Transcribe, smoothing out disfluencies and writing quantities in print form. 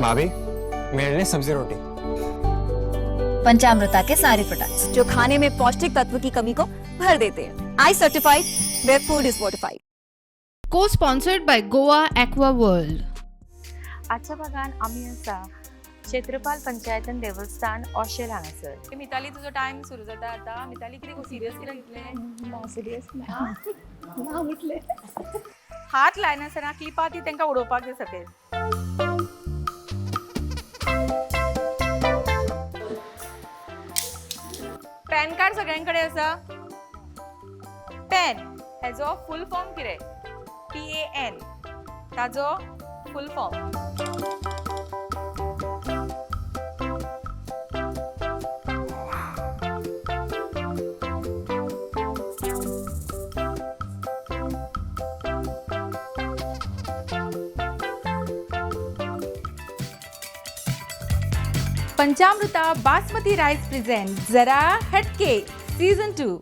भाभी, मेरे लिए सब्जी रोटी। पंचामृता के सारे प्रोडक्ट्स जो खाने में पौष्टिक तत्व की कमी को भर देते हैं। I certified where food is fortified. Co-sponsored by Goa Aqua World. आजच्या भागान आमी आसा क्षेत्रपाल पंचायतन देवस्थान ओशेल हांगासर. मिताली, तुजो टायम सुरू जाता आतां. मिताली, कितें सिरियस कितें घेतलें? ना, सिरियस ना. ना म्हटलें. हात लायनासतना क्लिपा ती तांकां उडोवपाक जाय सकयल. पॅन कार्ड सगळ्यांकडे आसा? पॅन हेजो फूल फॉर्म कितें? PAN ताजो full form. Panchamruta basmati rice present Zara Hatke season 2.